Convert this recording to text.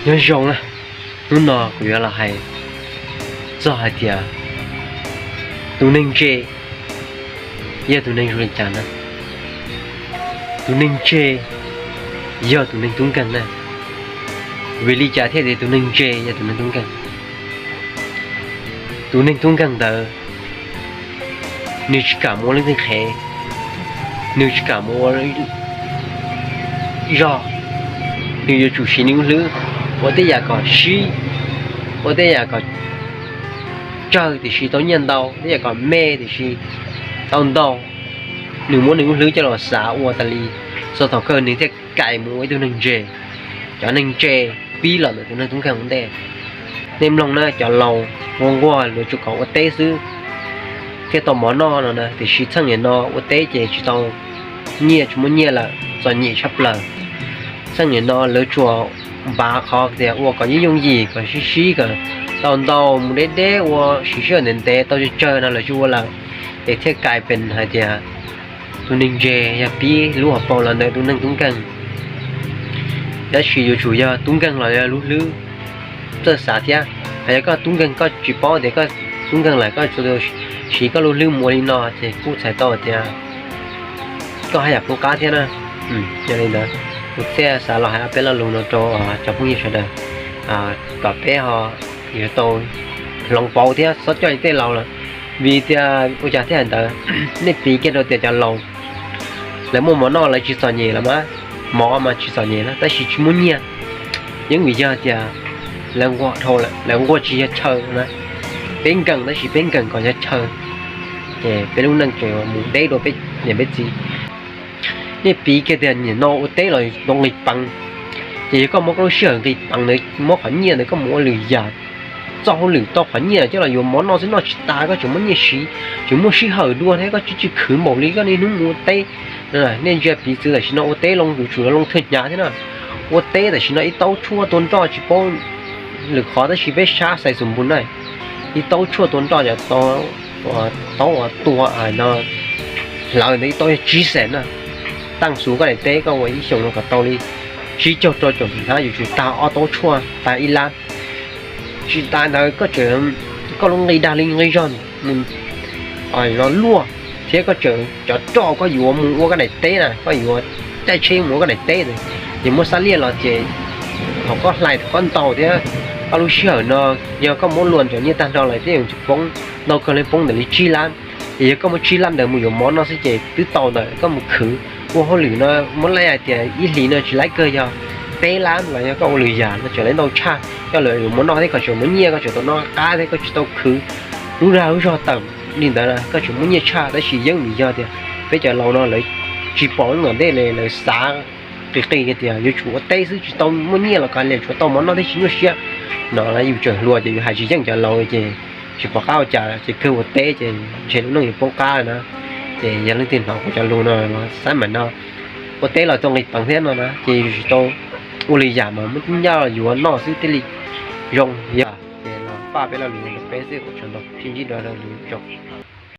Nyob zoo na, hnub no kuv yuav los hais txog hais tias tus neeg ntse yog tus neeg zoo li cas na. Tus neeg ntse yog tus neeg tub nkeeg na. Vim li cas thiaj tias tus neeg ntse yog tus neeg tub nkeeg? Tus neeg tub nkeeg ntawd nws tsis kam mus ua leej twg qhev, nws tsis kam mus ua zog, nws yuav tsum siv nws lub hlwb ua tej yam kom sib, ua tej yam kom tsawg tiam sis tau nyiaj ntau, tej yam kom me tiam sis tau ntau. Nws muab nws lub hlwb coj los xav ua tas li, txog thaum kawg nws thiaj kam mus ua ib tug neeg ntse. Cov neeg ntse pib los ntawm tus neeg tub nkeeg ua ntej. Nej mloog na, cov laus nquag nquag luag tsuas kom ua teb xwb thiaj tau mov noj no na, tiam sis txheej niam no ua teb ces tsis tau nyiaj, tsis muaj nyiaj lawm, txom nyem tshaj plaws. Txheej niam no lawv tsuas npav qhov tias ua kom yooj yooj yim, kom sib sib, kom tau ntau, mus deb deb, ua siv sij hawm ntev ntev tau tsawg tsawg no lawv tsis ua lawm, ces thiaj kam pes hais tias tus neeg ntse yog pib lub hauv paus los ntawm tus neeg tub nkeeg. Tab sis yuav tsum yog tub nkeeg los yog lub hlwb txawj xav thiab. Hos yog koj tub nkeeg koj tsis paub tias koj tub nkeeg lawm koj tsuas siv koj lub hlwb mus ua li no ces kuj txhais tau tias koj haj yam poob qab thiab na. Yog li ntawd, kuv thiaj xav los hais ob peb lo lus no rau cov phooj ywg sawv daws kom peb ho yuav tau hloov pauv thiab txhob coj li tej laus lawm. Vim tias ua cas thiaj hais ntawd? Nej piv kiag rau tias cov laus lawv muaj mov noj lawv tsis txom nyem los mas, mov mas tsis txom nyem na tab sis tsis muaj nyiaj. Yeej vim yog tias lawv nquag dhau lawm, lawv nquag tsis yog chaw na. Peb nkees tab sis peb nkees kom yog chaw, ces peb lub neej tseem mus deb dua peb niam peb txiv. Nej piv kiag tias nim no ua teb los tau nqis peev, ces yog koj muab koj lub sij hawm nqis peev ntawd, muab qhov nyiaj ntawd koj mus ua lwm yam, txoj hauj lwm tau qhov nyiaj coj los yuav mov noj xwb noj tsis tas, koj tseem muaj nyiaj siv, tseem muaj sij hawm dua thiab koj tsis tsis khwv npaum li koj niaj hnub mus ua teb. Nej ntsia piv txwv tam sim no ua teb loo yuav tsum loo thwj hnyav thiab na. Ua teb tam sim no ib taub tshuaj tua nroj tsis paub lwm qhov tab sis peb sab xais xus npus na, ib taub tshuaj tua nroj cov taub uas tua no hlawv ntawd ib taub yog tsib xees na. Taaj xus koj daim teb koj ua ib xyoos no kom tau li tsib caug rau caum tus hnab yuav tsum tag ob taub tshuaj tag ib lab. Tsis tas ntawd koj tseem, koj lub nqi dag li nqi zog mus no luaj, thiab koj tseem cov roj koj yuav mus ua koj daim teb na, koj yuav caij tsheb mus ua koj daim teb ntawd, ces muab xab liaj los ces thaum koj hlais thaum koj ntaus thiab koj lub sij hawm no yog koj muab luas ntawm nyiaj tag nrho lawm thiab yuav tsum poob ntau kawg li, poob ntawm li tsib lab. Ces yog koj muab tsib lab ntawd mus yuav mov noj xwb ces twb tau ntawm koj mus khwv ua hauj lwm no, muab laij hais tias ib hlis no tsis laib kawg yog peb lab los yog koj ua lwm yam no tseem laib ntau tshaj. Koj lawv yuav mov noj thiab koj tseem muaj nyiaj, koj tseem tau noj qab thiab koj tsis tau khwv lub dag lub zog tawm li ntawd, koj tseem muaj nyiaj tshaj. Tab sis yeej vim yog tias peb cov laus no lawv tsis pom lub tom ntej li, lawv xav qis qis tias yuav tsum ua teb xwb tsis tau muaj nyiaj los kav liam tsuav tau mov noj thiab tsis nyuaj siab no. Yus tseem hluas ces yus hais tsis yeej cov laus ces tsis pom qab ua cas ces kawg ua teb ces ntshe lub neej yuav poob qab na. Ces yog leej twg hnov kuv cov lus no los xav mas no, ua teb los tau nqis peev thiab no na ces yus tsis tau ua lwm yam mas muab ncaj yuav noj xwb thiaj li zoo. Yog ces los pab peb lo lus rau peb xwb, ua tsaug ntau, sib ntsib dua lo lus zoo.